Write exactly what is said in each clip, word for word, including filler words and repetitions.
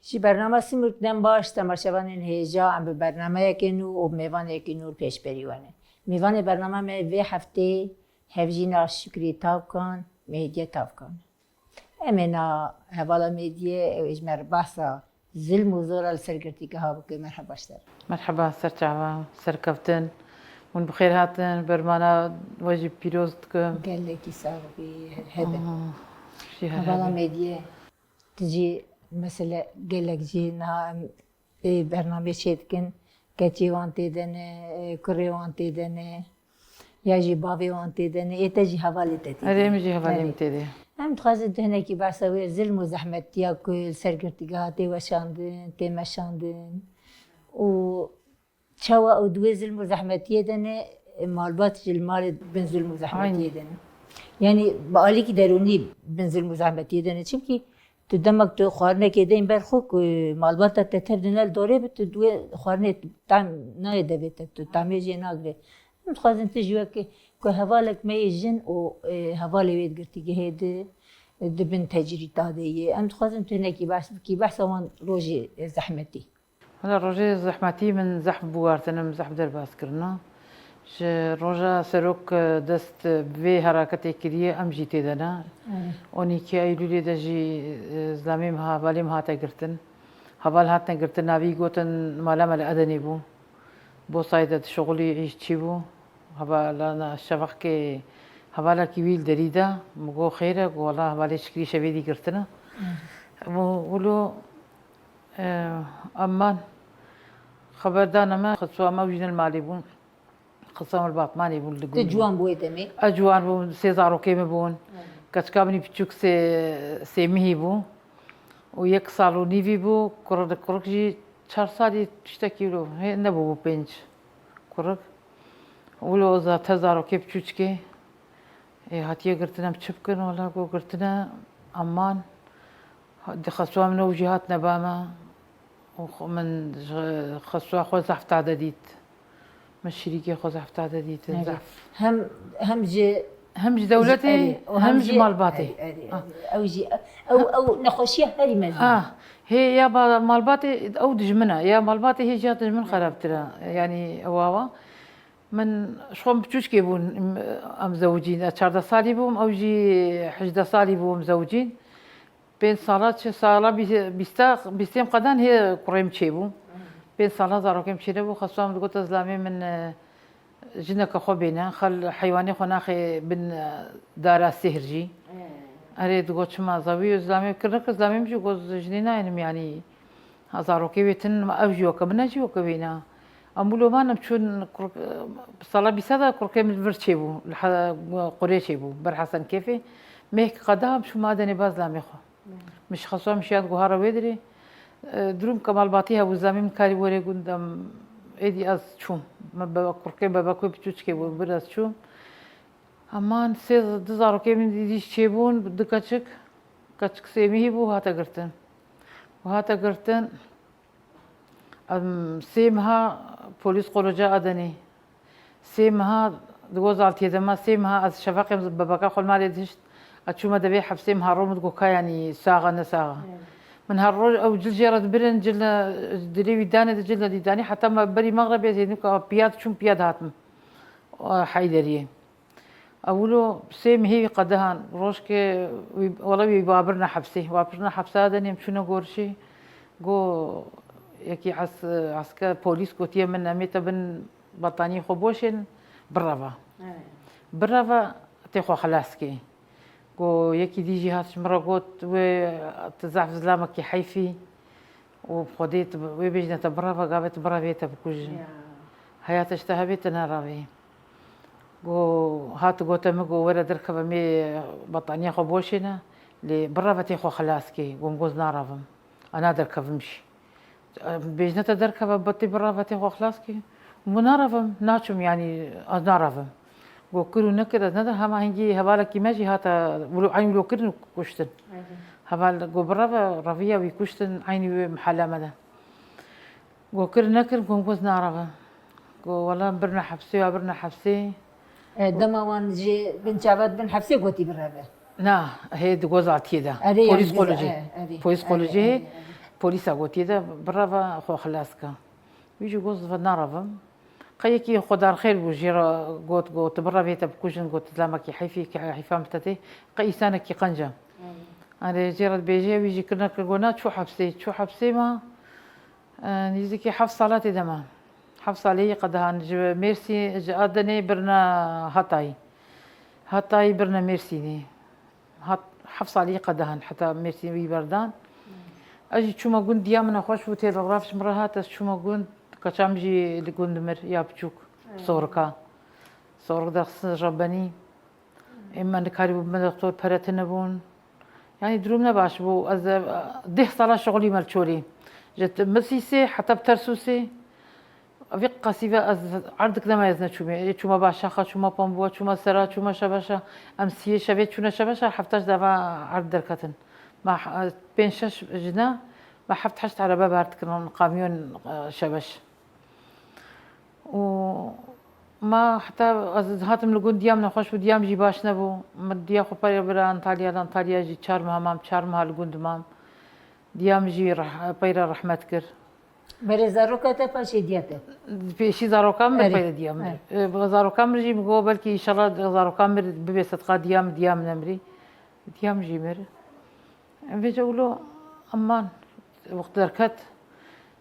Ji bernama Simurg dem baş, temaşevanên hêja, em bi bernameyekê nû û mêvanekî nû pêşberî we ne. Mêvanê bernama me vê heftê Hevjîna Şukrî Tavkan, Mêdiye Tavkan. Em ê na hevala Mêdiye, ew ê ji me re behsa zilm û zora li ser girtîgeha bike. Merheba ji te re. Merheba, ser çava, serkeftin. Hûn bi xêr hatin, bermana we jî pîroz dikim. Gelekî sax bî, her hebe. Ah, jî her Hevala hebe. Mêdiye. Tu jî mesele gelek jî niha em ê bernameyê çêdikin. Keçê wan tê de ne, e, kurê wan tê de ne, ya jî bavê wan tê de ne, ê te jî hevalê te tê de ne. Erê, min jî hevalê Erê. min tê de. Em dixwazin tu hinekî behsa wê zilm û zehmetiya ku li ser girtîgeha tê weşandin, tê meşandin û çawa ew di wê zilm û zehmetiyê de ne, malbat jî li malê bin zilm û zehmetiyê Aynen. de ne. Yanî bi alîkî derûnî bin zilm û zehmetiyê de ne. Çimkî tu demek tu xwarinekê deyîn ber xwe ku malbata te tev dine li dorê bi, tu di wê xwarinê tam nayê devê te, tu tamê jê nagirê. Em dixwazin tu ji wekî ku hevalek me yê jin û, e, hevalê wê di girtîgehê de, e, di bin tecrîta de yê. Em dixwazin tu hinekî behs bikî, behsa wan rojê, e, zehmetî. Hala rojê zehmetî min zehf biwartinim, zehf derbas kirina. Ji roja serok dest bi vê heraketê kiriye, em jî tê de ne. Erê. On iki Eylûlê de jî, e, zilamê min ha, hevalê min hate girtin. Heval hatine girtin, navî gotin mala me li Edenê bû. Bosayê de dişuxulî, îş çî bû. Hevalana şevaqkê, hevalekî wî li derî de. Min got xêr e, got wela hevalê Şikrî şevê dî girtine. Erê. Û wilo Eman, xeberdana me, xiswa me ew jî ne li malê bûn. Xiswa me li Batmanê bûn, li Tu gund bûn. ciwan bû wê demê? Ez ciwan bûm, sê zarokê min bûn. Hı. Keçika min piçûk sê, sê mihî bû. Û yek sal û nîvî bû, kurik, kurik jî çar salî tiştekî wilo. Hê, nebûbû pênc kurik. Wilo za-, te zarokê piçûçikê. Ê, hatiye girtin, em çi bikin? Wela got girtine, eman. Di xeswa min ew jî hatine ba me û xwe min ji xeswa xwe zehf tade dît. Min şirîkê xwe zehf tade dîtin, Erê. zehf. Hem, hem ji Hem ji dewletê, Erê, û hem hem ji jî malbatê. Erê, erê, Ah. erê. Ew jî, ew, ew nexweşiya herî mezin. Ah, hê ya ba-, malbatê ew dijmin e. Ya malbatê hê jî ya dijmin xerabtir e. Yanî ew awa. Min ji xwe biçûçkê bûn, em zewicîn. Ez çardeh salî bûm, ew jî hejdeh salî bû, em zewicîn. Pênc sala, çi sala bî-, bîsta, bîstêm qedan hê kurê min çêbû. Pênc sala zarokê min çênebû, xeswa min digot, zilamê min, e, jineke xwe bêne, xel heywanê xwe naxê bin, e, dara sêhr jî. Erê, digot çima zewî, zilamê kir nekir, zilamê min jî got, jinê nayênim, yanî, Ha, zarokê wê tinin, ev jî weke min e, jî weke wê ne. Em wilo man em çûn kur-, sala bîsta de kurkê min vir çêbû, li he-, qurê çêbû, ber Hesen Kêfê. Mêhk qeda em çû ma denê ba zilamê xwe. Min ji xeswa min şiyan guhara wê dirê. E, durum ke malbatî hebû, zilamê min karî werê gund em êdî ez çûm. Me bebe-, kurkê bebekê piçûçikê bû, bir ez çûm. Heman sê, du zarokê min dî-, dî çêbûn, du keçik. Keçik sêmihî bû, hate girtin. Û hate girtin, em, sê meha polîs qoloca Edenê. Sê meha di gozaltiyê de me, sê meha ez şefeqê bebeka xwe li malê dihişt. Ez çûme devê hepsê, min her roj min digot ka yanî sax e, ne sax e. Evet. Min her roj ew cil jê re dibirin, cil ne, dilê wî danê di cil ne dî danî. Heta me berî mexrebê zêdî ka piya diçûm, piya dihatim. Heyderiyê. Ewilo sê mihê wî qedihan, rojkê wî, wela wî wa birine hepsê. Wa birine hepsa de nêm çûne gorişê. Go yekî es-, esker polîs gotiye min, em ê te bin bataniyê xwe boşên, bireve. Evet. Bireve, tê xwe xilas kê. Go yekî dî jî hat ji min re got, wê tu zehf zilamekî heyfî. Û bi Xwedê tu bi-, wê bêjine te bireve, gavê tu birevê te bikujin. Ya. Heya te ji te hebê te nerevê. Go hat gote min, go were derkeve mê betaniya xwe boşêne, lê bireve tê xwe xilas kê. Go min got ez narevim. Ez naderkevim jî. Bêjine te derkeve, bi tê bireve tê xwe xilas kê. Min got narevim, naçim, yanî ez narevim. Got kir û nekir, ez nedim, hema hingî hevalekî me jî hate, wilo, eyn wilo kirin û kuştin. Erê. Heval got bireve, reviya wî kuştin, eynî wê mihela me de. Got kir nekir, got, got ez narevim. Got wela birine hepsê, ya birine hepsê. E, dema wan ji bin çavat bin hepsê gotî bireve. Na, hê di gozaltiyê de. Erê, Polîs yanî qolûcê. E, erê. Polîs Erê, qolûcê hê. Erê, erê. Polîsa gotiye de bireve xwe xilas ke. Wî jî got, ez ve narevim. Qey yekî xwedarxêr bû, jê re got, got, tu birevê te bikujin, got, zilamekî heyfî, ke heyfa min te tê, qey însanekî qenc e. Erê, jê re dibêje, wî jî kirine kir, got, na, çû hepsê, çû hepsê ma, e, nîzikî heft sala tê de ma. Heft salê yê qedehan ji Mêrsî, ji Adenê birine Hatayî. Hatayî birine Mêrsînê. Hat, heft salî qedehan heta Mêrsîn wî berdan. Ez jî çûme gund, diya min nexweş bû, têlograf ji min re hat, ez çûme gund, keça min jî li gund mir ya biçûk, Sorika. Sorik derxistin rebenî. Ê me nikarîbû bime doktor, pere tune bûn. Yanî durum ne baş bû. Ez, e, deh sala şixulîme li Çolî. Ji t-, Misîsê heta bi Tersûsê. Vî qasî ve ez erdik nema ez neçûme. Ê çûme Başaxa, çûme Pambuwa, çûme Sera, çûme Şebeşa. Em siyê şevê çûne Şebeşa, hefta ji dava erd derketin. Me h-, pênc şeş jina, me heft heşt erebe ber dikirin, kamyon, e, Şebeş. Û me heta ez hatim li gund, diya min nexweş bû, diya min jî baş nebû. Min diya xwe pere bira Antalya, li Antalya jî çar meha mam, çar meha li gund mam. Diya min jî reh-, peyre rehmet kir. Berê zaroka te paşê diya te? Pêşî zaroka min, pere diya min. Erê. E, zaroka min jî min got, belkî înşallah zaroka min bibe sedqa diya min, diya min nemirî. Diya min jî mir. Vêca wilo eman wext derket,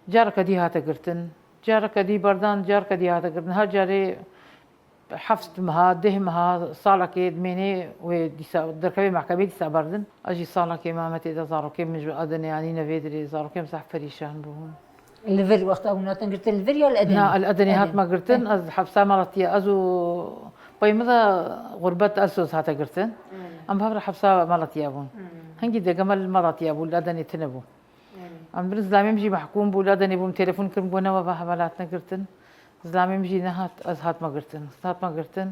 careke dî hate girtin. Careke dî berdan, careke dî hate girtin. Her carê heft meha, deh meha, salekê dimênê wê dîsa derkevê mehkemê dîsa berdin. Ez jî salekê me, me tê de zarokê min ji Adenê anîne vê dirê, zarokê min zehf perîşan bûn. Li vir wexta hûn hatin girtin li vir ya li Edenê? Na, li Edenê hatme girtin. Eh. Ez hepsa Malatya, ez û pey min de xurbet Elsos hate girtin. Hmm. Em bi hev re hepsa Malatya bûn. Hmm. Hingî dege me li Malatya bû, li Edenê tune bû. Hmm. Em bin zilamê min jî mehkûm bû, li Edenê bûm, telefon kirim, got, newe, va heval hatine girtin. Zilamê min jî nehat, ez hatme girtin. Ez hatme girtin.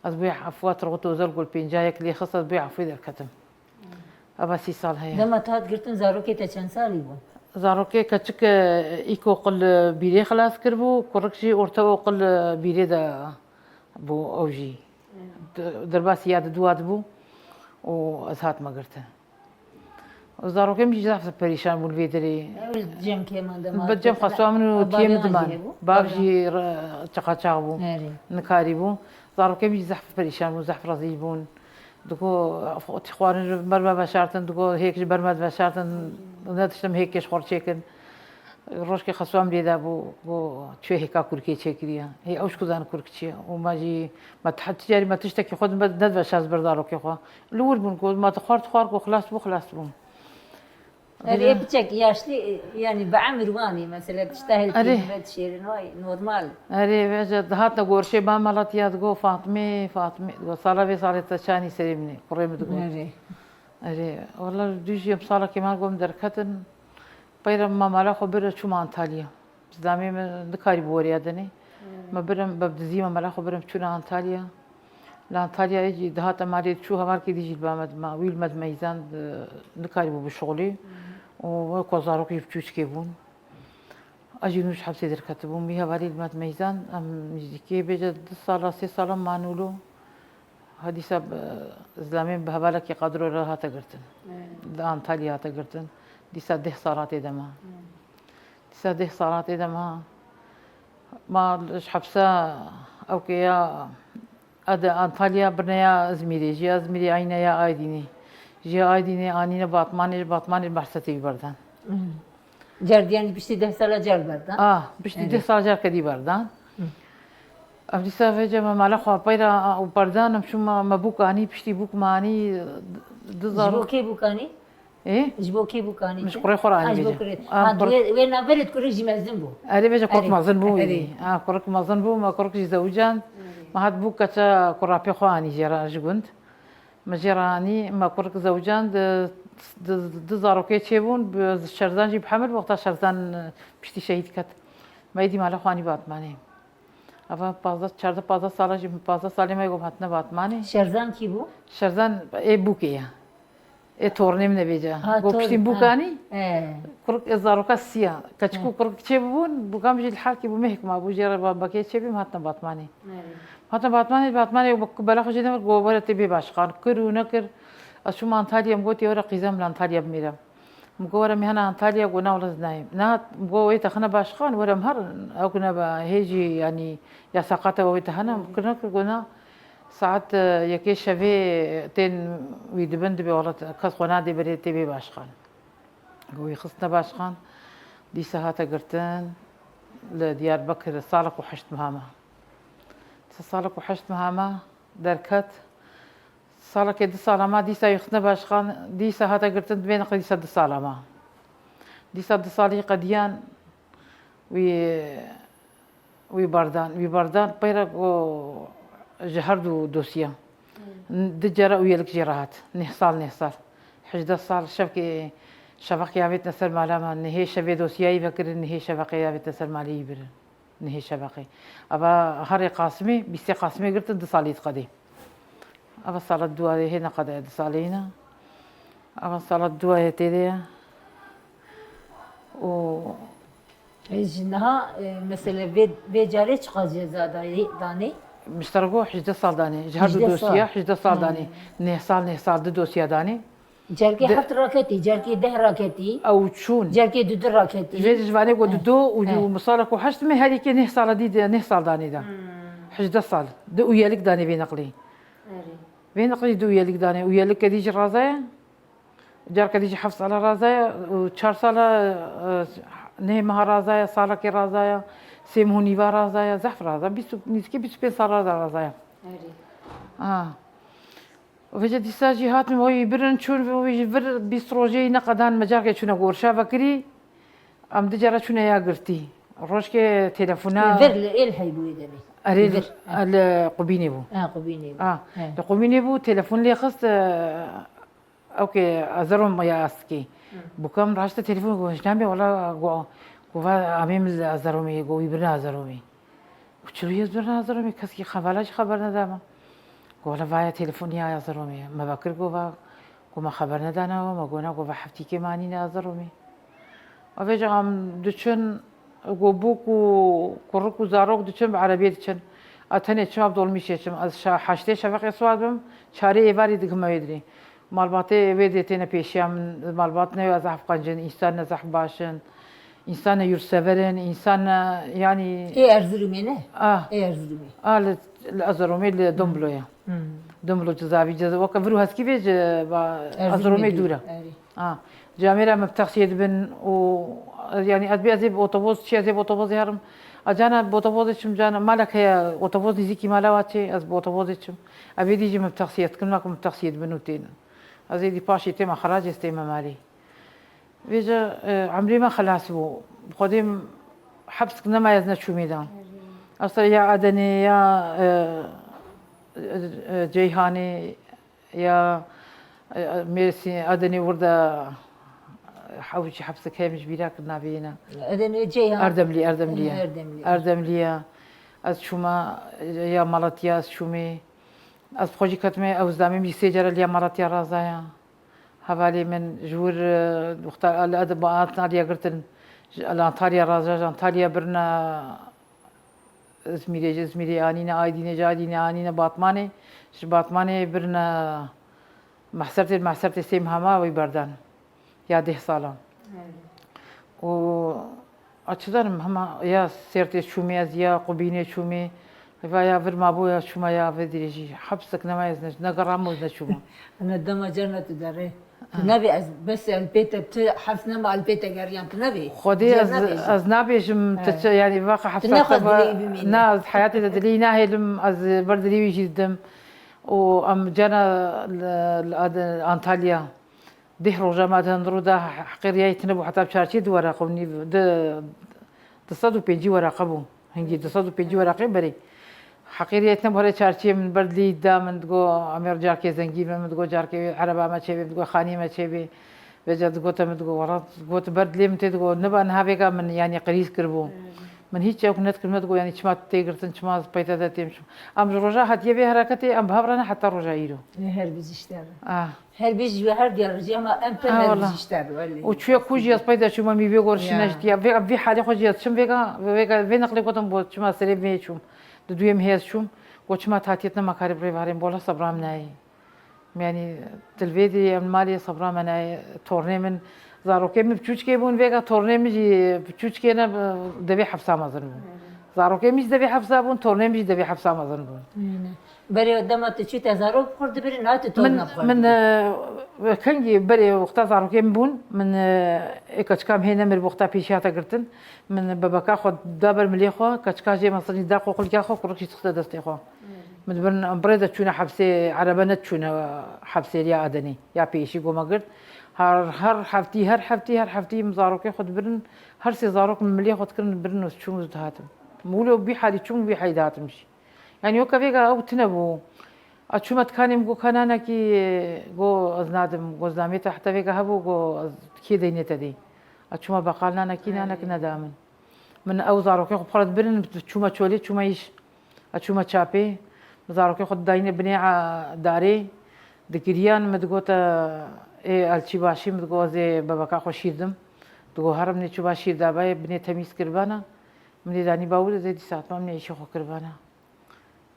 Ez bûye efwa, tirxu tozel gol pênca yek lê xist, ez bûye efwê derketim. Eva sî sal heye. Dema te hat girtin, zarokê te çend salî bû? Zarokê keçik, e, îlkoqil, e, bîrê xilas kiribû, kurik jî ortaokil, e, bîrê de bû ew jî. Hmm. De-, derbasî ya diduwa dibû û ez hatime girtin. Û zarokê min jî zehf perîşan bûn li vê derê. Ew li cem kê mande. Bi cem xweswa min û tiyê min diman. Bav jî re-, çeqaçax bû. Erê. Nikarî bû. Zarokê min jî zehf perîşan bûn, zehf rezîl bûn. Digo, xwarin ji ber me veşartin, digo, hêk ji ber me veşartin, nediştim hêkê ji xwe çêkin. Rojkê xeswa min lê de bû, got, çi hêka kurkê çêkiriye. Hê ew ji ku zan kurk çi ye. Û me jî, me ti-, ti carî me tiştekî xwe me nediveşart ji ber zarokê xwe. Li wir bûn, got, me dixwar, dixwar, got, xilas bû, xilas bûn. Erê, piçek yaşlî, yanî bi emir wan e, mesela tişta hilkî dibe dişêrin, way, normal. Erê, vêca dihatine gorşê me Malatya, digot, Fatmê, Fatmê, digot, sala vê salê te çanî serê min ê, kurê min digot. Erê. Erê, wela dû jî em salekê me got em derketin, peyre me mala xwe bire çûme Antalya. Zilamê min nikarîbû weriya dinê. Hmm. Me birim, bi dizî me mala xwe birim çûne Antalya. Li Antalyayê jî dihate malê, çû hevalkê dî jî li ba me dima. Wî li me dimeyzand, e, nikarîbû bişuxulî. Hmm. Û wek zarokê ji biçûçikê bûn. Ez jî nû ji hepsê derketibûm. Wî hevalî li me dimeyzand. Em nîzdîkî bêje du sala, sê sala man wilo. Ha dîsa, e, zilamê bi hevalekî qadro re hate girtin. Evet. Li Antalya hate girtin. Dîsa deh sala tê de ma. Hmm. Dîsa deh sala tê de ma. Ma ji hepsa ewkê ya Ede Antalya birine ya Izmîrê. Ji ya Izmîrê ayne ya Aydînê. Ji ya Aydînê anîne Batmanê, ji Batmanê Behsetê wî berdan. Hmm. Car diyanî piştî deh sala car berdan. Ah, piştî deh sala car kedî berdan. Hı. Em dîsa vêce me mala xwe peyra û berdan, em çû me, me bûk anî, piştî bûk me anî, du zarok. Ji bo kê bûk anî? Ê? Ji bo kê bûk anî? Min ji kurê xwe re anî vêce. Ha, ji bo kurê. Ha, wê, wê navberê kurê jî mezin bû. Erê, vêce kurik mezin bû. Erê. Ha, kurik mezin bû, me kurik jî zewicand. Erê. Me hat bûk keça kurapê xwe anî jê re ji gund. Me jê re anî, me kurik zewicand, di, di, di zarokê çêbûn, bi Şerzan jî bi hemil, wexta Şerzan, e, piştî şehîd ket. Me êdî mala xwe anî Batmanê. Eva pazdeh, çardeh pazdeh sala jî, pazdeh salê me got hatine Batmanê. Şerzan kî bû? Şerzan ê bûkê ye. Ê tornê min e vêca. Ha, got piştî bûk anî. He. Kurik, e, zaroka siya. Keçik û kurik çêbûn, bûka min jî li halkî bû, mehk ma bû, jê re babekê çêbû, em hatine Batmanê. He. Hatin Batmanê, Batmanê bela xwe jê demir, got, were tê bê başqan. Kir û nekir. Ez çûm Antalya, em gotê, were qîzem li Antalya bimêre. Min got, "Were, em hene Antalya." Got, "Na, wele ez nayêm." Na, min got, "Wê te xine başxan, were em herin, ew ku nebe hêjî, yanî, ya seqata wê te hene." Min kir nekir, got, "Na, saet, e, yekê şevê tên wî dibin, dibê wele kes xwe nadê berê tê bê başxan." Got, wî xistine başxan, dîsa hate girtin, li Diyarbekir salek û heşt meha me. Ti salek û heşt meha me derket. Salekê du sala ma, dîsa yê xistine başxan, dîsa hate girtin, divê neqlî dîsa du sala ma. Dîsa du salî qediyan wî, wî berdan, wî berdan peyre ku ji her du dosya. Hmm. Du cara û yelik jê re hat. Neh sal, neh sal. Hejdeh sal şevkê, şeveqê avêtine ser mala me. Nehê şevê dosyayî vekirin, nehê şeveqê avêtine ser malê yî birin. Nihê şeveqê. Ava herê Qasimê, bîstê Qasimê girtin, du salî diqedê. Ava sala duayê hê neqede, du salê yî ne. Ava sala duayê tê de ye. Û Ê, ji niha, e, mesele vê, vê carê çiqas ceza dayê, danê? Ji te re got hejdeh sal danê. Ji her du Hejdeh sal. Dosya hejdeh sal danê. Hmm. Neh sal, neh sal du dosya danê. Cerkê De- heft raketî, cerkê deh raketî, Ew çûn. Cerkê du du raketî. Ji vê ji vanê got Eh. du û Eh. du salek û heşt me her yekê neh sala dî de, neh sal danê de. Hmm. Hejdeh sal. Du û yelik danê vê neqlî. Erê. Vê neqlî du û yelik danê. Û yelik kedî jî razaya. Carke dî jî heft sala razaya. Û çar sala, e, neh meha razaya, salekê razaya. Sê meh û nîva razaya. Zehf razaya. Bîst û, nîzikî bîst û pênc sala razaya. Erê. Ha. Vêce dîsa jî hatin, wî birin, çûn, wî ji vir bîst rojê yî neqedan, me carkê çûne gorşa vekirî. Em du cara çûne ya girtî. Rojkê telefona Li vir, li êl heybûyê demê. Erê, Li vir, li Qubînê bû. Ha, Qubînê bû. Ha, He. Li Qubînê bû, telefon lê xist, e, ewkê, Ezerom ya Askê. Hı. Bûka min raşte telefon, got, "Ji namê wela," got, got, "va amê min li Ezeromê," got, "wî birine Ezeromê." Û çi rûyê ez birna Erzeromê, keskî xebala jî xeber neda me. Got, "Wele vaya telefoniya Erzeromê." Me vekir got, "Va, got me xeber nedane we, me got na, got va heftîkê me anîne Erzeromê." Û vêca em diçin, got bûk û kurik û zarok diçin, bi erebiyê diçin. Ez tenê çima bi dolmîşê çim. Ez şa-, heştê şeveqê siwar bim, çarê êvarî digihime wê dirê. Malbatê wê dê têne pêşiya min, malbat ne ya zehf qenc in, însan ne zehf baş in, însan ne yurtsever in, însan ne, yanî Ê Erzurumê ne? Ah. Ê Erzurumê. Ah, li, li Erzurumê, li Domblo ya. Hmm. Domblo cizavî, ciza-, weke vir û heskî vê ji, ba, Erzurumê Erzurumê dûr e. Dûr, erê. Ah. Camêra me bi taksiyê dibin û, yanî ez bê ez ê bi otobos, çi ez ê bi otobosê herim. A cana bi otobosê çim, cana malek heye, otobos nîzîkî mala wa çê, ez bi otobosê çim. Ev êdî jî min bi taksiyê dikin, nakin min bi taksiyê dibin û tênin. Ez êdî paşê tême xeracê, ez tême malê. Vêca, e, emrê me xelas bû. Bi Xwedê heps nema ez neçûmê de. Esta ya Edenê, ya, e, e, e, Ceyhanê, ya, e, e, Mêrsîn, Edenê wir de, e, hewcî hepsek heye, min ji bîra kir navê yê ne. Edenê Ceyhan. Erdemlî, Erdemlî ye. Erdemlî. Erdemlî ye. Ez çûme, e, ya Malatya ez çûmê. Ez bi xwe jî ketime, ew zdamê min jî sê cara li ya Malatya razaya. Hevalê min ji wir, e, wexta li Ed-, Antalya girtin, ji, li Antalya razaya, ji Antalya birine Izmîrê, ji Izmîrê anîne Aydînê, ji Aydînê anîne Batmanê, ji Batmanê birine Mehsertê, Mehsertê sê meha ma wî berdan. Ya deh salan. Evet. Û a çi zanim, hema ya Sêrtê çûmê ez, ya Qubînê çûmê. Va ya vir mabû ya çûma ya vê dirêjî. Hepsek nema ez ne, ne geram û ne çûma. Ana dema carna tu derê. Tu nabê ez, bes em pê te, tu heft nema em pê te geriyan, tu nabê. Xwedê ez, ez nabêjim, tu çi, yanî, vaqa heft sala te dilê bimîne. Na, ez heyatê de dilê nahêlim, ez ber dilê wî jî didim. Û em cana li, li Ad-, Antalya. Deh roja me di hundir û da heqê riyayê tune bû, heta bi çarçiyê di wereqe bû, nîv-, di, di sed û pêncî wereqe bû. Hingî du sed û pêncî wereqê berê. Heqê riyayê tune bû, herê çarçiyê min ber dilî da, min digo, "Amêr carkê zengî be," min digo, "Carkê ereba me çêbê," min digo, "Xanî me çêbê." Vêca digote min digo, "Wela," got, "ber dilê min tê," digo, "niba niha vêga min, yanî, qirîz kiribû." Min hîç çewk nedikir, min digo, "Yanî çima tu tê girtin, çima ez peyta de têm çûm." Em ji roja hatiye vê hereketê, em bi hev re ne heta roja îro. Her bijî ji te re. Ah. Her bijî ji we her diya re jî, ama em pir her bijî ji te re, welê. Û çûye ku jî ez peyda çûma mî vê gor şine ji tiya. Vê, vê halê xwe jî ez çim vêga, vêga, vê neqlê gotim bo çima serê vê çûm. Di duyê mihê ez çûm. Got çima tatiyet nema karê bi rê varên, bo la sebra min nayê. Yanî, tilvêdî em malê sebra me nayê, tornê min, zarokê min piçûçkê bûn, vêga tornê min jî piçûçkê ne, devê hefsa mezin bûn. Zarokê min jî devê hefsa bûn, tornê min jî devê hefsa mezin bûn. Berê dema tu çû te zarok bi xwe dibirin, ha tu torna bi xwe Min, dibirin. E, kengî berê wexta zarokê min bûn, min, e, ê keçika min hê nemir bi wexta pêşî hate girtin. Min bebeka xwe da ber milê xwe, keçika jê mesinî da qoqilka xwe, kurik jî dixiste destê xwe. Min dibirin, em bi rê de çûne hefsê, erebe nediçûne hefsê ya Adenê, ya pêşî go me girt. Her, her heftî, her heftî, her heftî min zarokê xwe dibirin, her sê zarok min milê xwe dikirin, dibirin û çûm û dihatim. Min wilo bî halî çûm, bî halî dihatim jî. Yanî weke vêga ew tune bû. A çûme dikanê min go ka nanekî, go ez nadim, go ez namê te heta vêga hebû, go ez kê deynê te dê. A çûme beqal nanekî, nanek neda min. Min ew zarokê xwe bi xwe re dibirin, çûme çolê, çûme îş. A çûme çapê, min zarokê xwe didayîne binê, a, darê. Digiriyan, min digot, ê elçî başî, min digot ez ê bebeka xwe şîr dim. Digot herim nê çûba şîr dabayê, binê temîz kiribana. Min ê danî bawir, ez ê dîsa hatma, min ê îşê xwe kiribana.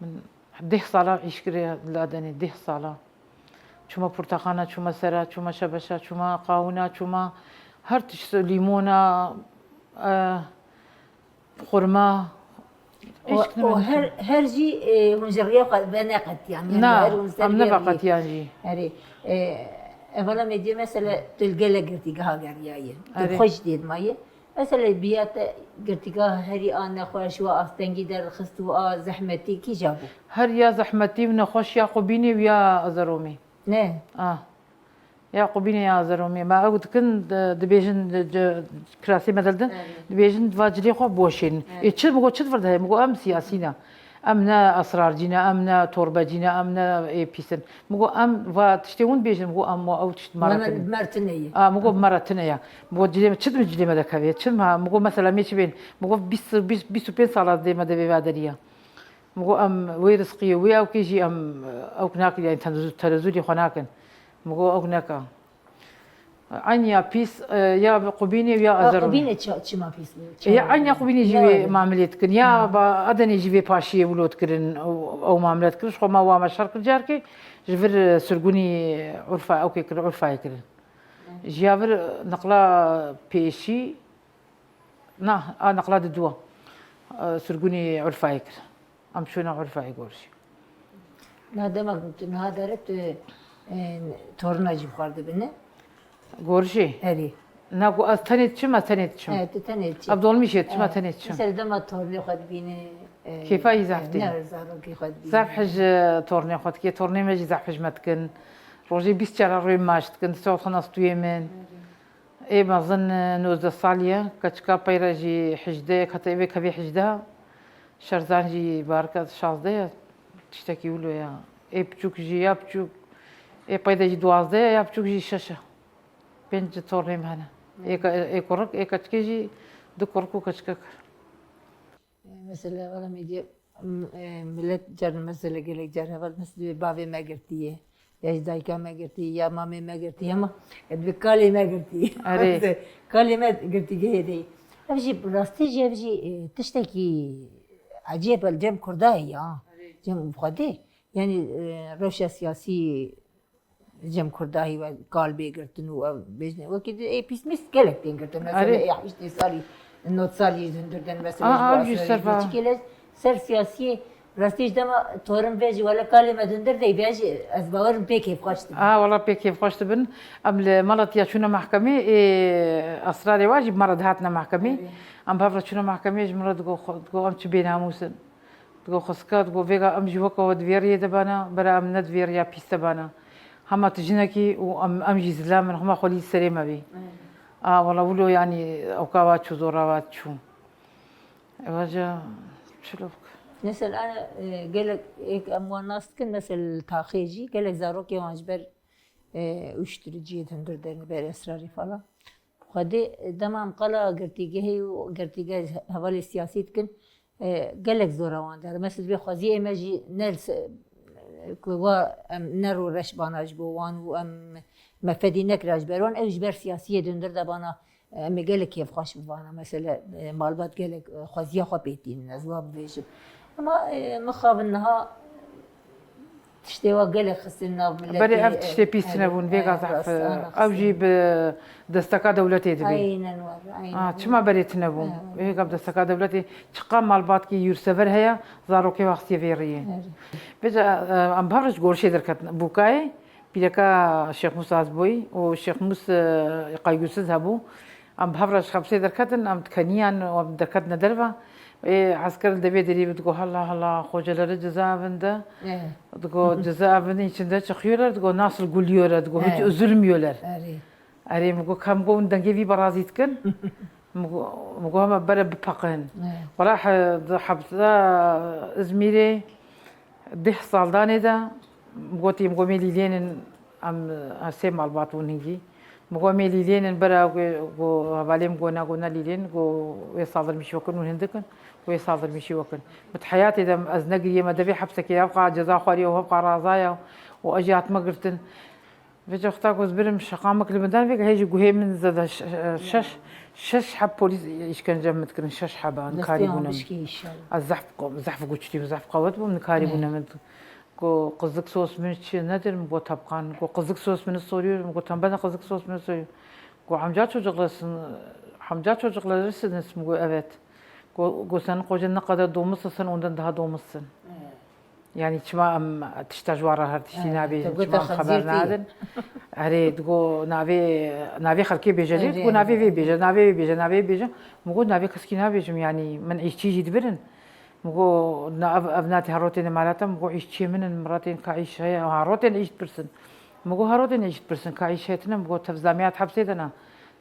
Min deh sala îş kiriye li Adenê, deh sala. Çûma porteqana, çûma sera, çûma şebeşa, çûma qawina, çûma her tişt, lîmona, e, xurma. Û, û her, her jî, e, hûn ji riya xwe veneqetiyan, yanî Na, her hûn ser em vê riyê. Neveqetiyan jî. Erê, e, evala me diyê mesela tu li gelek girtîgeha geriyaye. Tu Erê. Xwe jî dê dimayê. Mesela bi ya te girtîgeha herî a nexweş, we astengî derxist û a zehmetî kîja bû? Her ya zehmetî û nexweş ya Qubînê û ya Azeromê. Ne. Ah. Ya Qubînê ya Azeromê. Me ew dikin, di-, dibêjin, di, di, kirasê me dildin, Evet. Dibêjin va cilê xwe boşên. Evet. Ê çi, min got çi di vir de heye? Min got em siyasî ne. Em ne esrarcî ne, em ne torbecî ne, em ne ê pîs in. Min got em va tiştê hûn dibêjin, min got em ew tişt me re Mana tune. Mer tune ye. A, min got me re tune ye. Min got cilê me, çi di min cilê me de kevê? Çi ma? Min got mesela me çi bên? Min got bîst, bîst, bîst û pênc sala dê me de vê vaderiya. Min got em wê rizqiyê, wê ewkê jî em ewk nakin, yani tenezû-, terezûlî xwe nakin. Min got ewk neka. Eynî ya pîs, e, ya Qubînê ya Azeromê. Qubînê çi-, çima pîs bû? Ya eynî ya Qubînê jî Ne wê oldu? Mamilê dikin. Ya ba Adenê jî vê paşiyê wilo dikirin, ew, ew mamile dikirin. Ji xwe ma wa me şer kir carkê, ji vir, e, sirgûnî Urfa, ewkê kir, Urfayê kirin. Ji ya vir, e, niqla pêşî, na, a niqla diduwa, e, sirgûnî Urfayê kir. Em çûne Urfayê gorşî. Na dema tu niha dere tu, e, torna jî bi xwe re dibine? Gorşî? Erê. Na ku ez tenê diçim, ez tenê diçim. E, tu tenê diçî. Ez dolmîşê diçim, ez E, tenê diçim. Mesela dema tornê xwe dibîne, e, Kêfa yî zehf e, tê. Ne zarokê xwe dibîne. Zehf hij, e, tornê xwe dikê, tornê me jî zehf hij me dikin. Rojê bîst cara rûyê maç dikin, distê xwe dixin astûyê min. Ê mezin, e, nozdeh salî ye, keçika peyre jî hejdeh ye, heta ê vê kevê hejdeh. Şerzan jî barika şazdeh ye, tiştekî wilo ye. Ê piçûk jî ya piçûk, ê peyde jî duwazdeh ye, ya piçûk jî şeş e. Pênc tornê me hene. Ê ke-, ê kurik, ê keçikê jî du kurik û keçikek. Mesela, wela me dîye, m-, e, millet car, mesela, gelek car heval, mesela, bavê me girtiye. Ya jî dayika me girtiye, ya mamê me girtiye, ama, e, bi kalê me girtiye. Erê. Kalê me girtîgehê de. Ev jî, rastî jî, ev jî, e, tiştekî ecêb e, li cem Kurda heye, ha. Cem Xwedê. Yani, e, rewşa siyasî Cem Kurda hî we kal bê girtin û ew bêjine. Wekî di ê pîs mîs gelek tên girtin. Mesela Erê. Ê heştê salî, nod salî ji hundir den mesela Aa, ji bo ew jî esrarê ser va- çikê le ser siyasiyê rastî ji dema torin vê jî wele kalê me di hundir de vê jî ez bawerim pê kêfxweş dibin. Aa, wela pê kêfxweş dibin. Em li Malatya çûne mehkemê, ê esrarê wa jî bi me re dihatine mehkemê. Erê. Em bi hev re çûne mehkemê, ji min re digo xwe-, digo em çi bênamûs in. Digo xwesika, digo vêga em jî weke we di vê riyê de bana, bera em ne di vê riya pîs de bana. Hema tu jinekî û em, em jî zilam in, hema xwelî li serê me bî. Evet. A, wela wilo, yanî, ewka wa çû, zora wa çû. Evaja çilo bik. Mesela, e, gelek êk em wan nas dikin, mesela li taxê jî gelek zarokê wan ji ber e, uyuşturucuyê di hundir de, li ber esrarê falan. Xwedê, e, dema em qala girtîgehê û girtîgeh hevalê siyasî dikin, e, gelek zora wan der. Mesela, divê xweziyê me jî ne li se-, e, ku wa em ne rûreş bana ji bo wan û em me fedî nekira ji ber wan, ew ji ber siyasiyê di hundir de bana, e, em ê gelek kêfxweş bibana. Mesela, e, malbat gelek, e, xweziya xwe pê tînin, ez wa bibêjim. Ema, e, mixabin niha Tiştê wa gelek xistin nav miletê. Berê ev tiştê pîs tine bûn, vêga zehf. Ew jî bi desteka dewletê dibê. Aynen var, aynen. Ah, çima berê tine bûn? Vêga bi desteka dewletê. Çiqa malbatkî yûrsever heye, zarokê wa xistiye vê riyê. Vêca, e, em bi hev re ji gorşê derketin. Bûkayê, pîreka Şêx Mûs Azboyî û Şêx Mûs, e, Qaygûsiz hebû. Em bi hev re ji xebsê derketin, em dikeniyan û em derketine derve. Ê esker li devê derî bi digo, "Hela, hela, xoceleri cezaevinde." Digo, "Cezaevinin içinde çıkıyorlar." Digo, "Nasıl gülüyorlar?" Digo, "Hiç üzülmüyorlar." Erê, min got, "Ka," min got, "hûn dengê vî berazî dikin?" Min got, "Hema bere bipeqin." Wala he-, di hepsa Izmîrê deh sal danê de, min gotî, min got, "Mê lîlênin." Em, em sê malbat bûn hingî. Min got, "Mê lîlênin bera," got, hevalê min got, "Na," got, "ne lîlên," got, "wê saldırmışî wekin, hûn hindik in, wê saldırmışî wekin." Min di heyatê de ez negiriye, me devê hepsekê hevqa ceza xwariye û hevqa razaya û ez jî hatime girtin. Vêca wexta ku ez birim şeqamik li min dan vêga hê ji guhê min zeda şeş, şeş heb polîs îşkence min dikirin, şeş heba nikarî bûne min. Ez zehf, zehf güçlüyüm, zehf qewet bûm, nikarî bûne min. Go, "Kızlık sos min çi nedir?" Go, "Tapkan." Go, "Kızlık sos min soruyorum." Go, "Tamam, ben de kızlık sos min soruyorum." Go, "Amca çocuklarısın, amca çocuklarısınız mı?" Go, "Evet." Go, go, "Senin kocan ne kadar domuzsa sen ondan daha domuzsun." Yani çima em tişta ji wan re her tiştî nabêjin, çima em xeber nadin. Erê, digo navê, navê xelkê bêje lê, digo navê vê bêje, navê vê bêje, navê vê bêje. Min got, "Navê keskî nabêjim, yani min îşçî jî dibirin." Min got, "Na, ev, ev natê herotên malata." Min got, "Îşçiyê min in, miratên ka îş heye." "Herotên îş dipirsin." Min got, "Herotên îş dipirsin, ka îş heye tine?" Min got, "Tev zamiya di hepsê de ne.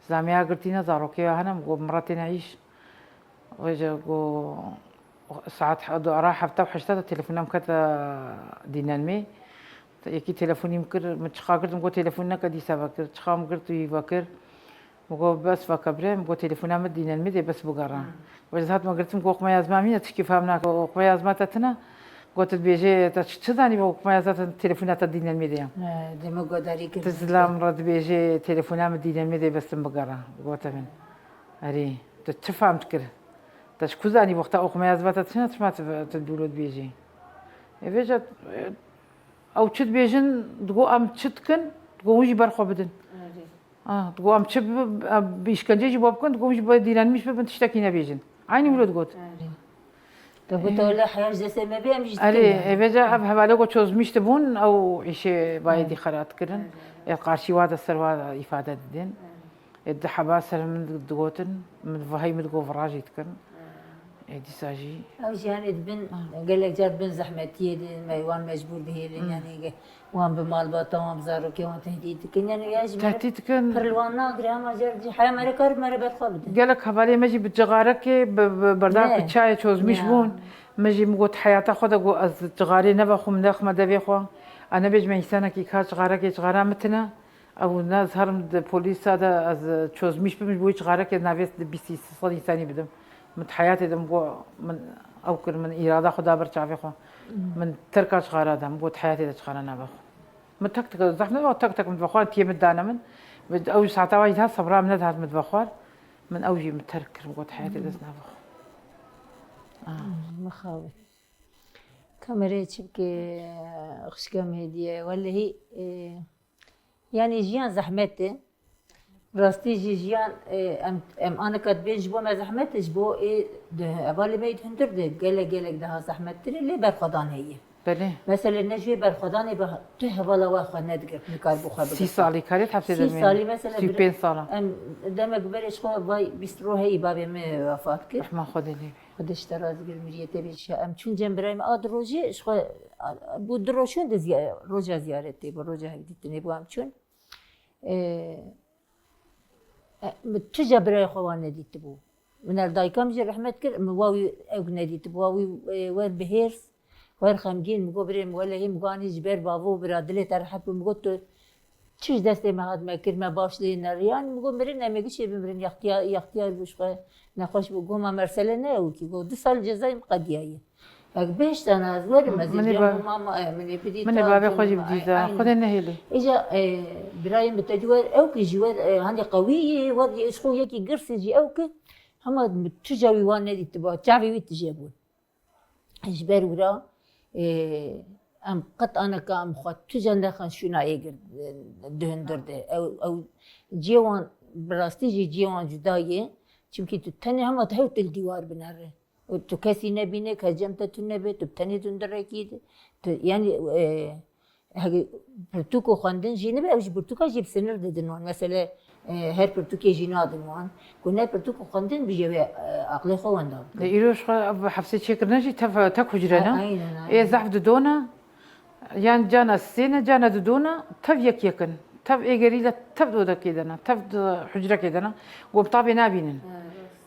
Zamiya girtî ne, zarokê ya hene." Min got, "Miratên îş." Vêca got, saet he-, ara hefta û heşta de telefona min kete dînenmê. Yekî telefonî min kir, min çiqa girt, min got, "Telefon neke dîsa vekir." Çiqa min girt û yî vekir. Min got, "Bes veke bire." Min got, "Telefona min dînenmê dê bes bigere." Wê ez hatime girtim, got, "Oqmeya zima mîne, tişkî fam nake. Oqmeya zima te tine?" Got, "Tu dibêjê, te çi, çi zanî, oqmeya zima te telefona te dînenmê de ye." He, dê min guhdarî kir. Tu zilam re dibêjê, "Telefona min dînenmê dê bes tim bigere." Gote min, "Erê, tu çi fam dikir? Te ji ku zanî, wexta oqmeya zima te tine, çima tu, tu dûlo dibêjê?" Ê vêca, ew çi dibêjin, digo, "Em çi dikin?" Digo, "Hûn jî ber xwe bidin." Ah, digo, "Em çi bi, em bi îşkenceyê jî bo bikin?" Digo, "Hûn jî bi dînenmîş bibin, tiştekî nebêjin." Eynî wilo digot. Te got, "Wele heya ji destê me bê, em jî dikin." Erê, yani. Ê vêca ev hevalê ku çözmîş dibûn, ew îşê bayê dî xera dikirin. Ê qarşî wa de ser wa de îfade didin. Ê di heba ser min digotin, min vahî min digot, "Vira jî dikin." Ê dîsa jî. Ew jî, yani, dibin, gelek car bin zehmetiyê de, me wan mecbûr dihêlin, yani, ge-, wan bi malbata wan, bi zarokê wan tehdît dikin. Yani, ya ji me re Tehdît dikin. Pir li wan nagire, hema car jî heya me re kar, me re berxwe bidin. Gelek hevalê me jî bi cixarekê, bi, bi berdar bi çayê çözmîş bûn. Min jî min got, heyata xwe de got, ez cixarê nevexwim, nexme devê xwe. Ez nebêjime însanekî ka cixarekê cixara min tine. Ew ne, ez herim di polîsa de ez çözmîş bim, ji bo wî cixarekê navê di bîst sed însanî bidim. Min di heyatê de min got, min ew kir, min îrada xwe da ber çavê xwe. Min terka cixara da, min got, heyatê de cixara navexwe. Min tek tek, zehf neda, tek tek min vexwar, tiyê min dane min. Min ew saeta wa jî dihat, sebra min nedihat min vexwar. Min ew jî min terk kir, min got, heyatê de ez navexwe. Ah. Mixabin. Kamerayê çi bike, xişka min hêdî ye. Welehî, e, yani jiyan zehmet e. Rastî jî jiyan, e, em, em anika dibên ji bo me zehmet e, ji bo ê di hevalê me yê di hundir de gelek, gelek daha zehmettir e, lê berxwedan heye. Belê. Mesela ne ji wê berxwedanê be tu hevala we xwe nedigirt, nikar bi xwe bigirta. Sî salî karê hepsê de. Sî salî mesela. Sî pênc sala. Em demek berê ji xwe vay bîst roj heyî bavê me wefat kir. Rehma Xwedê lê bê. Xwedê ji te razî bê, miriyê te bê. Em çûn cem birayê me a di rojê, ji xwe, bû du roj çûn di ziya-, roja ziyaretê bû, roja hevdîtinê bû em çûn. Ee, e, min tu ca birayê xwe wan nedîtibû. Min el dayika min jî rehmet kir, min wa wî ewk nedîtibû. Wa wî, e, wer bi hêrs, wer xemgîn, min got, "Birê min, welehî min got, anî ji ber bavo û bira dilê te rehet bû." Min got, "Tu çi ji destê me hat me kir, me baş lê neriyan." Min got, "Mirin em ê gişê bimirin, yextiya-, yextiyar bû ji xwe nexweş bû." Got, "Ma mersele ne ewkî." Got, "Du sal cezayê min qediyaye." Ek beş tane ez werim, ez ê cem mama, e, min ê bidî. Min ê bavê xwe jî bidî, e, xwe dê nehêlê. Îca, e, birayê min te jî wer, ew kî jî wer, e, hindê qewî yê, wer, ji xwe yekî girs e jî ew ki, hema tu ca wî wan nedîtiba, çavê wî tije bûn. Ji ber wira, e, Em qet aneka em xwe tu jendexan şûna êgir, e, di hundir de. Ew, ew cihê wan, bi rastî jî cihê wan cuda ye. Çimkî tu tenê hema tu hewt li dîwar binere. Û tu kesî nebîne, kes cem te tu nebe, tu bi tenê di hundirekî de. Tu, yanî, e, hege pirtûk û xwendin jî nebe, ew jî pirtûka jî bi sinir didin wan. Mesele, e, her pirtûkê jî nadin wan. Ku ne pirtûk û xwendin bijê wê, e, aqlê xwe wenda bikin. Lê îro ji xwe ev hepsê çêkirine jî tev, tek hucre ne? Aynen, aynen. Ê zehf didona, yan cana sê ne, cana didona, tev yek yek in. Tev ê gerîle, tev di odekê de ne, tev di hucrekê de ne. Ku em tavê nabînin.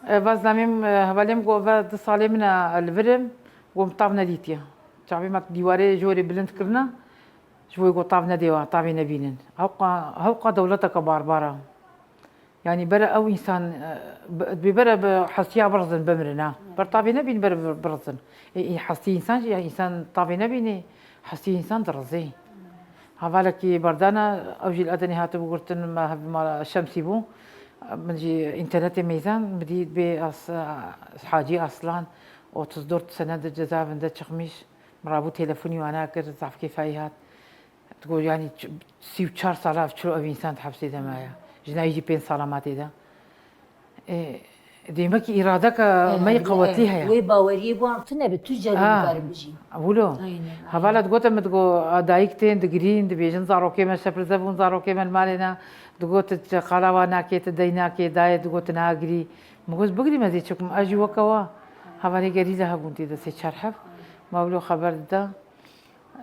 Evet. E, vaz namêm, e, hevalê min got, ve du salê min e li vir im, ku em tav nedîtiye. Çavê me dîwarê jorê bilind kirine, ji bo ku tav nedê wan, tavê nebînin. Hewqa, hewqa dewleteke barbara. Yanî bere ew însan, e, bi, bi bere bi hestiya birizin, bimirin ha. Ber tavê nebînin, bere bi, birizin. E, e, hestî însan jî, ya însan tavê nebînî, hestî însan dirizî. Hevalekî berdana, ew jî li Edenê hatibû girtin, me hev mala Şemsî bû. Min jî înternetê meyzand, min dît bê ez, e, Hacî Aslan, otuz dört sene di cezaevinde çıkmış. Min rabû telefonî wana kir, zaf kêfa wî hat. Digot, yanî ç-, sî û çar sala ev çilo ev însan di hepsê de maye. Jina wî jî pênc sala ma tê de. Ê, demek îradeka me yî qewetî heye. Wê baweriyê bi wan tune be, tu jî nikarin bijî. Wilo. Aynen, aynen. Hevala digote min, digot, a, dayik tên digirîn, dibêjin zarokê me şepirze bûn, zarokê me li malê ne. Digot, tu qala wan nakê, tu dey nakê, dayê digot, tu nagirî. Min got, bigirîm ez ê çi bikim, ez jî weke wa. Hevalê gerîla hebûn tê de sê çar heb. Ma wilo xeber dida.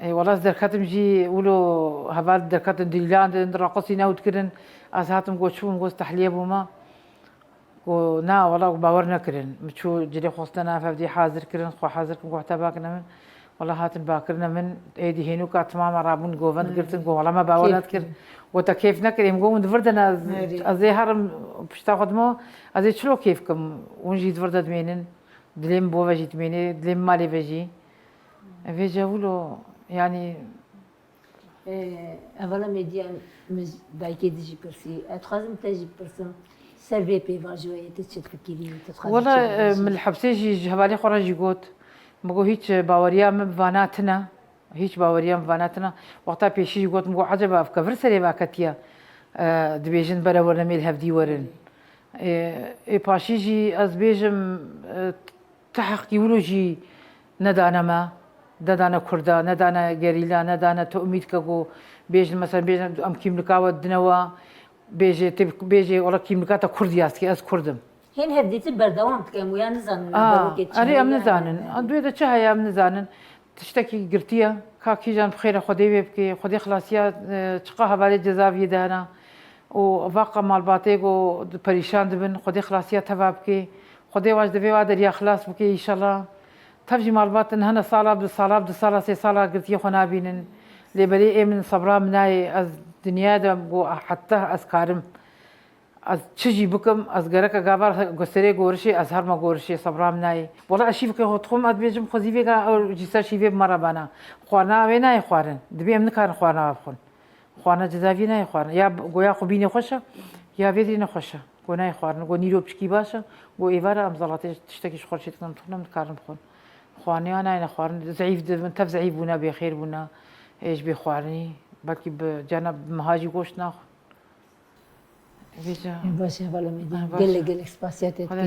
Ê, wela ez derketim jî, wilo heval derketin dilîlandin, raqisî newt kirin. Ez hatim got çi bûm, got tehliyê bûme. Got na, wela bawer nekirin. Min çû cilê xwestine, fevdî hazir kirin, xwe hazir kirin, got te bakine min. Wela hatin bakirine min, êdî hênûka timama rabûn govend girtin, got wela me bawer nedikir. Got te kêf nekir, êm got hûn di vir de ne, ez ê herim pişta xwe dima, ez ê çilo kêf kim, hûn jî di vir de dimênin. Dilê min bo ve jî dimênê, dilê min malê ve jî. Vêca wilo, yanî. Ee, hevala Medya, min dayikê din jî pirsî. Ez dixwazim te jî bipirsim, ser vê pêvajoyê tu çi difikirî, tu dixwazî çi bibêjî? Wela, e, min li hepsê jî ji hevalê xwe re jî got. Min got, hîç baweriya min bi vana tune. Hîç baweriya min bi vana tune. Wexta pêşî jî got, min got, eceba ev kevir serê ve ketiye, e, dibêjin bere werin em ê li hevdî werin. Ê, ê paşî jî ez bêjim, e, ti heqî wilo jî nedane me, nedane Kurda, nedane gerîla, nedane tu umîd ke ku bêjin, mesela bêjin em kîmlika we didine we, bêjê, tê, bêjê wela kîmlika te Kurd yaz dike, ez Kurd im. Hên hevdîtin berdewam dike, em wiya nizanin, erê, em nizanin. Duyê de çi heye, em nizanin. Tiştekî girtiye, ka kîjan bi xêre Xwedê wê bike, Xwedê xilasiya, e, çiqa hevalê cezaviyê de hene. Û vaqa malbatê ku perîşan dibin, Xwedê xilasiya teva bike. Xwedê wan ji devê wa derya xilas bike, înşallah. Tev jî malbat din hene sala bi sala, bi du sala, sê sala girtiyê xwe nabînin. Lê belê ê min sebra min nayê, ez dinyaya de ku heta ez karim. Ez çi jî bikim, ez gereke gava serê gorişê, ez herma gorişê, sebra min nayê. Wela ez şîvekê xwe dixwim, ez dibêjim xwezî vêga ew jî ser şîvê bi me re bana. Xwarina wê nayê xwarin. Dibê em nikarin xwarina we bixwin. Xwarina cezaviyê nayê xwarin. Ya goya xwe bînê xweş e, ya vê dî nexweş e. Go nayê xwarin. Go nîro piçkî baş e. Go êvar e, em zelatê tiştekî ji xwe çêdikin, em dixwin, em nikarin bixwin. Xwarinê wan nayêne xwarin. Zeîf dibin, tev zeîf bûne, bêxêr bûne. Ê, ji bê xwarinî. Belkî bi cana bi meha jî goşt naxwin. Vêca. Baş e, hevala me dî. Gelek, gelek spasiya te dikim.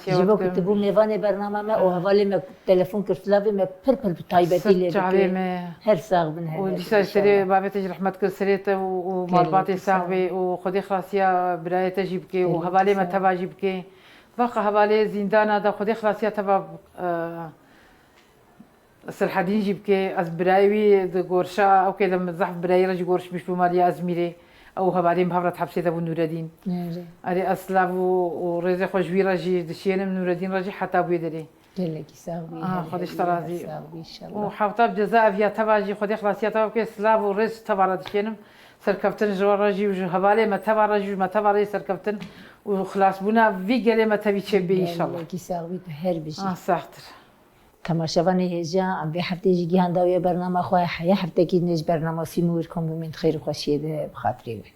Ji bo ku tu bû mêvanê bernama me û hevalê me telefon kir, silavê me pir pir bi taybetî lê dike. Her sax bin her. Û dîsa serê babetê jî rehmet kir, serê te û, û malbatê sax bê û Xwedê xilasiya birayê te jî bike û hevalê me teva jî bike. Vaqa hevalê zîndana de Xwedê xilasiya teva, e, Sirhedîn jî bike, ez birayê wî di gorşa, ew kê de min zehf birayê re jî gorişmiş bûm, Aliya Ezmîrê. Ew hevalên bi hev re di hepsê de bû Nûredîn. Erê. Erê, ez silav û, û rêzê xwe ji wî re jî dişênim, Nûredîn re jî heta bûyê derê. Gelekî sax bî, Xwedê ji te razî. Sax bî, înşallah. Û hewta bi ceza ev ya teva jî, Xwedê xilasiya teva bike, silav û rêz ji teva re dişênim. Serkeftin ji we re jî û ji hevalê me teva re jî, ji me teva re jî serkeftin û xilasbûna vî gelê me tevî çêbibe, înşallah. Gelekî sax bî, tu her bijî. Ah, saxtir. Temaşevanê hêja, em vê heftê jî gihan dawiya bernama xwe, heya heftekî din ji bernama Sîmûr kom bûmên xêr û xweşiyê de bi xatirê we.